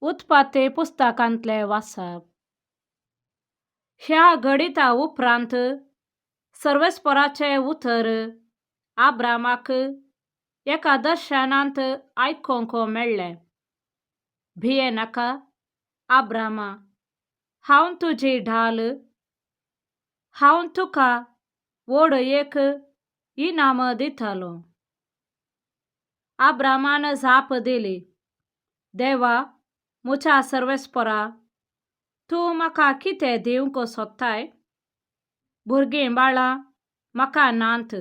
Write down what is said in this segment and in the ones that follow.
उत्पत्ती पुस्तकांतलें वाचप. ह्या घडिता उपरांत सर्वेस्पराचें उतर आब्रामाक एका दर्शनांत आयकूंक मेळ्ळें. भियेनाका आब्रामा, हांव तुजी ढाल, हांव तुका व्हड एक इनाम दितलो. आब्रामान जाप दिली, देवा म्हज्या सर्वेस्परा, तूं म्हाका कितें दिवंक सोदताय? भुरगीं बाळां म्हाका नात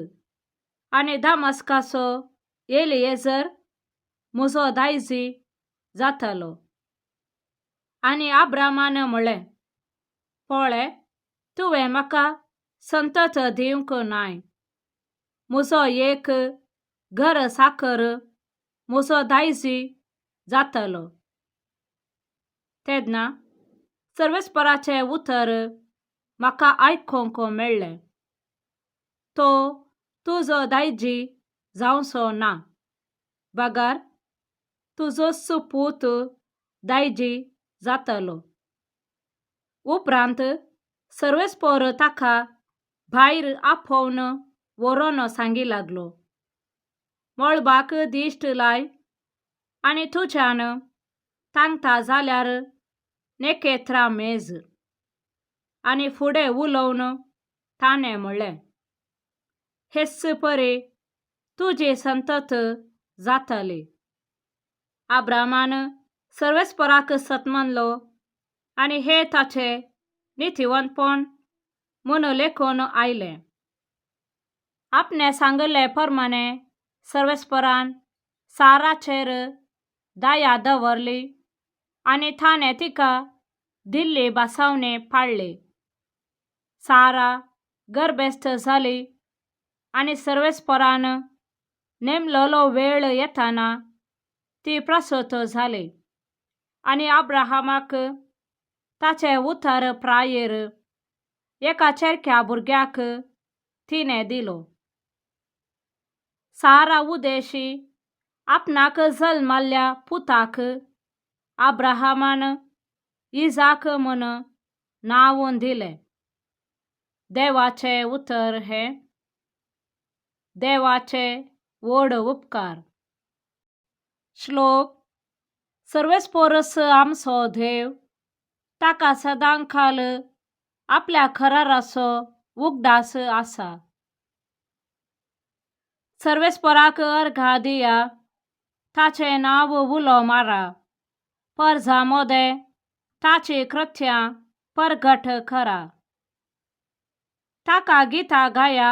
आनी दामस्काचो एलिएझर म्हजो दायजी जातलो. आनी आब्रामान म्हळें, पळय, तुवें म्हाका संतत दिवंक नाय, म्हजो एक घर साकर म्हजो दायजी जातलो. तेन्ना सर्वेस्पराचें उतर म्हाका आयकूंक मेळ्ळें, तो तुजो दायजी जावचो ना, बगर तुजोच पूत दायजी जातलो. उपरांत सर्वेस्पर ताका भायर आपोवन व्हरून सांगी लागलो, मळबाक दिश्ट लाय आनी तुज्यान तांकता जाल्यार नखेत्रां मेज. आनी फुडें उलोवन ताणें म्हणलें, हेच परी तुजी संतत जातली. आब्रामान सर्वेस्पराक सत मानलो आनी हें ताचें नितीवंतपण म्हूण लेखून आयलें. आपणें सांगिल्ले प्रमाणें सर्वेस्परान साराचेर दया दवरली आनी ताणें तिका दिल्ली भासावणी पाळ्ळी. सारा गर्भेस्त जाली आनी सर्वेस्परान नेमलेलो वेळ येतना ती प्रसूत जाली आनी अब्राहमाक ताचे उतर प्रायेर एका चेरक्या भुरग्याक तिणें दिलो. सारा उदेशी आपणाक जल्माल्ल्या पुताक अब्राहमान इजाक म्हूण नांव दिलें. देवाचें उतर हें देवाचे व्हड उपकार. श्लोक. सर्वेस्पोरस आमचो देव, ताका सदांकाल आपल्या कराराचो उगडास आसा. सर्वेस्पराक अर्घा दिया, ताचें नांव उलो मारा, परजा मोदें ताची कृत्यां परगट करा. ताका गितां गाया,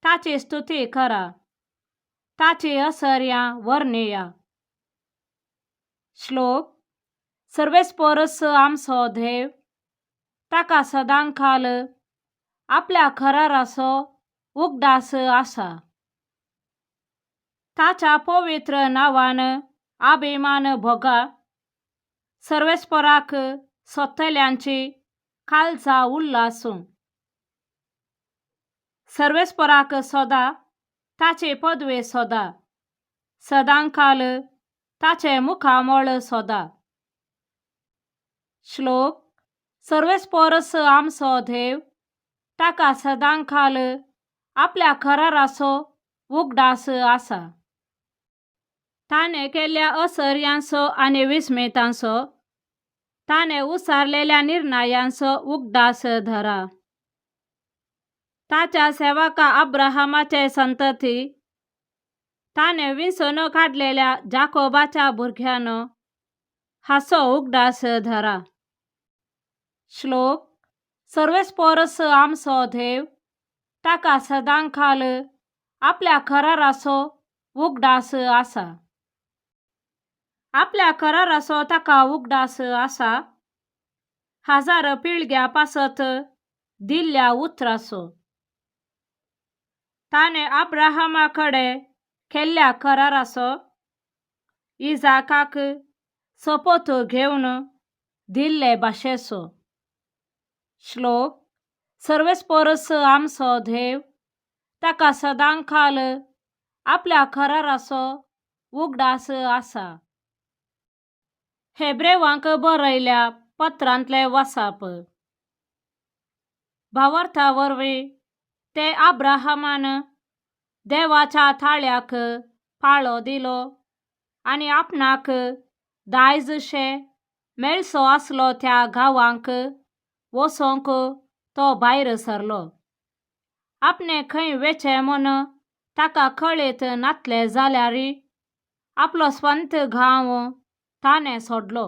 ताची स्तुती करा, ताची असर्यां वर्णया. श्लोक. सर्वेस्पोरस आमचो देव, ताका सदांकाल आपल्या कराराचो उगडास आसा. ताच्या पवित्र नांवान अभिमान भोगा, सर्वेस्पराक सोदतल्यांची काळजां उल्लासूं. सर्वेस्पराक सोदा, ताची पदवी सोदा, सदांकाल ताचें मुखामळ सोदा. श्लोक. सर्वेस्पोरस आमचो देव, ताका सदांकाल आपल्या कराराचो उगडास आसा. ताणें केल्ल्या असर्यांचो आनी विस्मितांचो, ताणें उसारलेल्या निर्णयांचो उगडास धरा. ताच्या सेवका अब्राहमाचे संतती, ताणें विंचून काडलेल्या जाकोबाच्या भुरग्यांनो हाचो उगडास धरा. श्लोक. सर्वेस्पोरस आमचो देव, ताका सदांकाल आपल्या कराराचो उगडास आसा. आपल्या कराराचो ताका उगडास आसा, हजार पिळग्या पासत दिल्ल्या उतराचो. ताणें अब्राहमा कडेन केल्ल्या कराराचो, इजाकाक सोपोत घेवन दिल्ले भाशेचो. श्लोक. सर्वेस्पोरस आमचो देव, ताका सदांकाल आपल्या कराराचो उगडास आसा. हेब्रेवांक बरयल्या पत्रांतलें वासाप. भावार्था वरवीं ते अब्राहमान देवाच्या थाळ्याक पाळो दिलो आनी आपणाक दायजशें मेळसो आसलो त्या गांवांक वचोंक तो भायर सरलो. आपणें खंय वेचें म्हूण ताका कळीत नातलें जाल्यार आपलो स्वंत गांव ताणें सोडलो.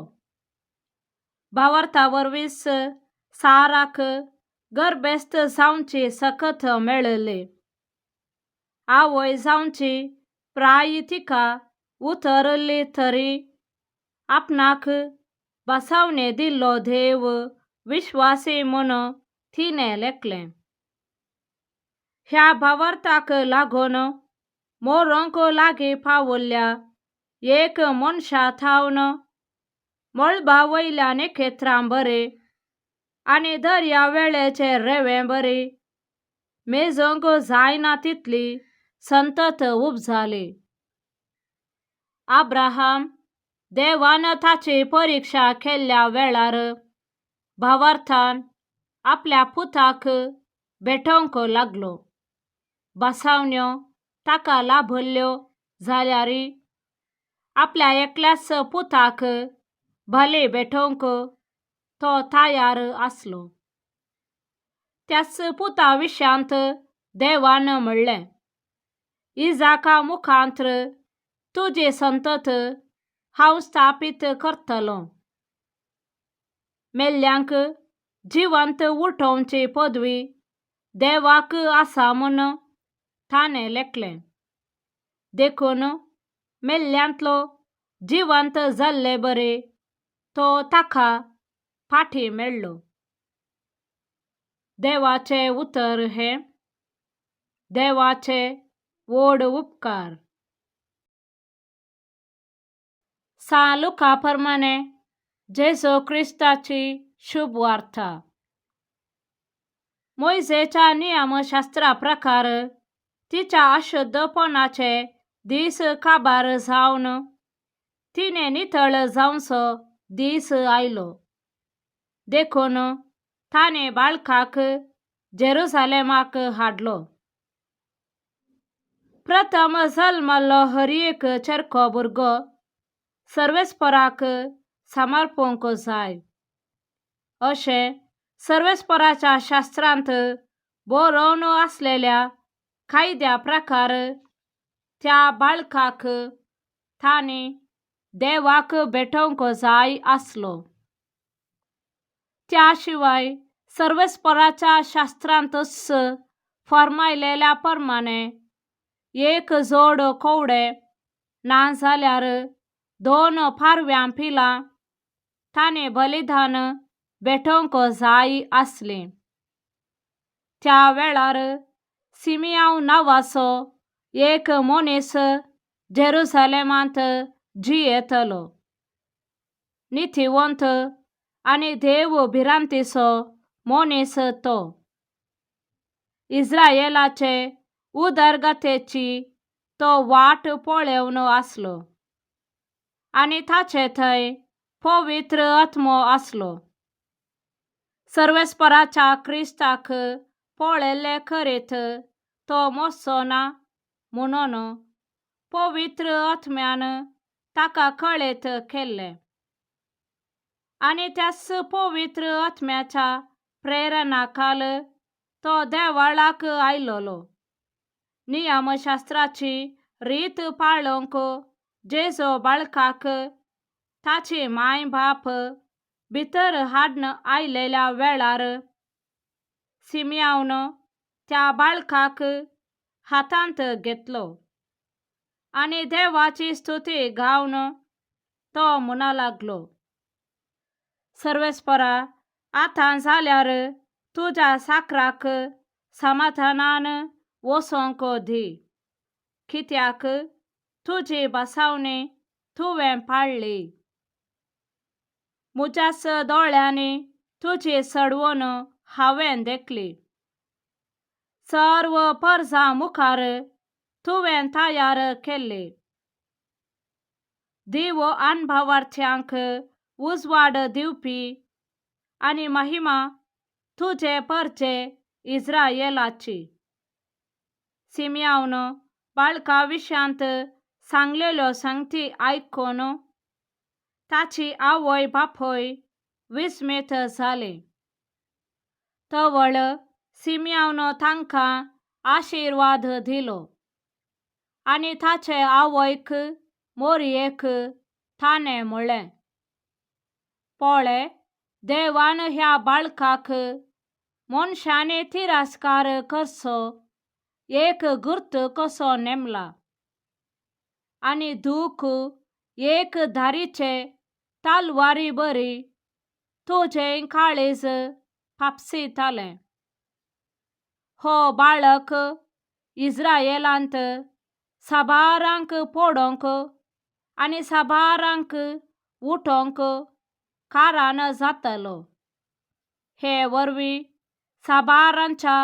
भावार्था वरवींच साराक गर्भेस्त जावची सकत मेळिल्ली. आवय जावची प्राय तिका उतरिल्ली तरी आपणाक बसावणे दिल्लो देव विश्वासी म्हूण तिणें लेखलें. ह्या भावार्थाक लागून मरूंक लागीं पाविल्ल्या एक मनशा थावन मळबा वयल्या नखेत्रां बरी आनी दर्या वेळेचे रेंवे बरी मेजूंक जायना तितली संतत उपजाली. अब्राहम देवान ताची परिक्षा केल्ल्या वेळार भावार्थान आपल्या पुताक भेटोवंक लागलो. बसावण्यो ताका लाभल्ल्यो जाल्यार आपल्या एकल्याच पुताक बली भेटोवंक तो तयार आसलो. त्याच पुता विशयांत देवान म्हणलें, इजाका मुखांत्र तुजी संतत हांव स्थापीत करतलो. मेल्ल्यांक जिवंत उठोवची पदवी देवाक आसा म्हूण ताणें लेखलें. देखून मेल्ल्यांतलो जिवंत जाल्ले बरे तो ताका फाटीं मेळ्ळो. देवाचें उतर हें देवाचे व्हड उपकार. सां लुका प्रमाणे जेजू क्रिस्ताची शुभ वार्ता. मोयजेच्या नियमशास्त्रा प्रकार तिच्या अशुद्धपणाचे दीस काबार जावन तिणें नितळ जावचो दीस आयलो. देखून ताणें बाळकाक जेरुजालेमाक हाडलो. प्रथम जल्मल्लो हर एक चेरको भुरगो सर्वेस्पराक समर्पूंक जाय अशें सर्वेस्पराच्या शास्त्रांत बरोवन आसलेल्या कायद्या प्रकार त्या बाळकाक तांणी देवाक भेटोवंक जाय आसलो. त्या शिवाय सर्वेस्पराच्या शास्त्रांतच फर्मायलेल्या प्रमाणे एक जोड कवडे ना जाल्यार दोन पारव्यां पिलां ताणें बलिदान भेटोवंक जाय आसलीं. त्या वेळार सिमियांव नांवाचो एक मनीस जेरुजालेमांत जियेतलो. नितीवंत आनी देव भिरांतीचो मनीस तो. इस्रायलाचे उदरगतेची तो वाट पळोवन आसलो आनी ताचे थंय पवित्र आत्मो आसलो. सर्वेस्पराच्या क्रिस्ताक पळयल्ले करीत तो मरचो ना म्हणून पवित्र आत्म्यान ताका कळीत केल्लें आनी त्याच पवित्र आत्म्याच्या प्रेरणाखाल तो देवळाक आयलोलो. नियमशास्त्राची रीत पाळोवंक जेजू बाळकाक ताची माय बाप भितर हाडून आयलेल्या वेळार सिमियांवन त्या बाळकाक हातांत घेतलो आनी देवाची स्तुती गावन तो म्हणा लागलो, सर्वेस्परा आतां जाल्यार तुज्या साकराक समाधानान वचोंक दी, कित्याक तुजी बसावणी तुवें पाळ्ळी. म्हज्याच दोळ्यांनी तुजी सडवण हांवें देखली. सर्व परजां मुखार तुवें तयार केल्ली. दिवो अणभवार्थ्यांक उजवाड दिवपी आनी महिमा तुजे परचे इस्रायेलाची. सिमयावन बाळका विशयांत सांगलेल्यो संगती आयकून ताची आवय बापूय विस्मीत जाली. तवळ सिमयावन तांकां आशिर्वाद दिलो आनी ताचे आवयक मोरयेक ताणें म्हळें, पळय, देवान ह्या बाळकाक मनशांनी तिरस्कार करचो एक गुर्त कसो नेमला आनी दूख एक धारीचे तलवारी बरी तुजें काळीज फापसितालें. हो बाळक इस्रायेलांत साबारांक पडोवंक आनी साबारांक उठोवंक कारण जातलो. हे वरवीं साबारांच्या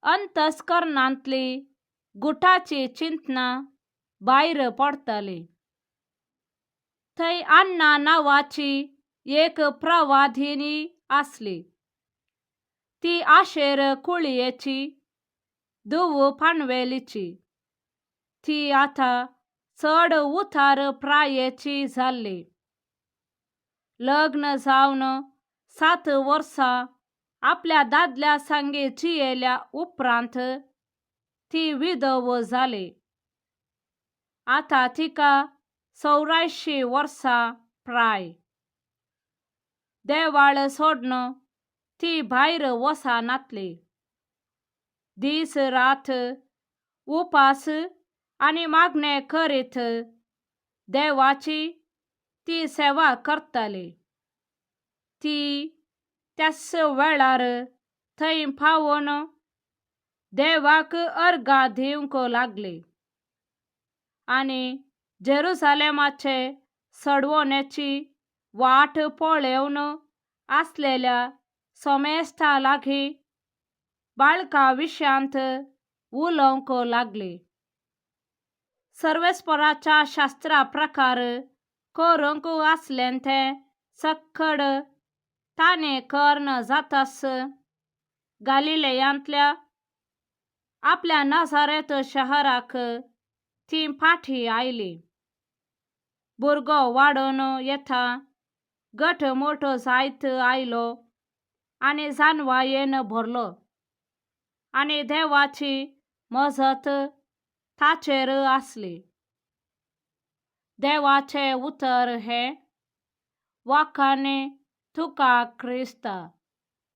अंतस्करणांतली गुटाची चिंतनां भायर पडटली. थंय अन्ना नांवाची एक प्रवादिनी आसली. ती आशेर कुळयेची धुव पानवेलीची. ती आतां चड उतार प्रायेची जाल्ली. लग्न जावन 7 वर्सां आपल्या दादल्या संगी जियेल्या उपरांत ती विधव जाली. आतां तिका 84 वर्सां प्राय. देवाळ सोडून ती भायर वचनातली. दीस रात उपास आनी मागणें करीत देवाची ती सेवा करताली. ती त्याच वेळार थंय पावून देवाक अर्गां दिवंक लागली आनी जेरुजालेमाचे सडवण्याची वाट पळोवन आसलेल्या सोमेस्ता लागीं बाळका विशयांत उलोवंक लागली. सर्वेस्पराच्या शास्त्रा प्रकार करूंक आसलें तें सक्कड ताणें कर्ण जातास गालिलेयांतल्या आपल्या नाझारेत शहराक ती फाटीं आयली. भुरगो वाडून येता घट मोठो जायत आयलो आनी जानवायेन भरलो आनी देवाची मजत ताचेर आसली. देवाचें उतर हें वाखाणे तुका क्रिस्ता.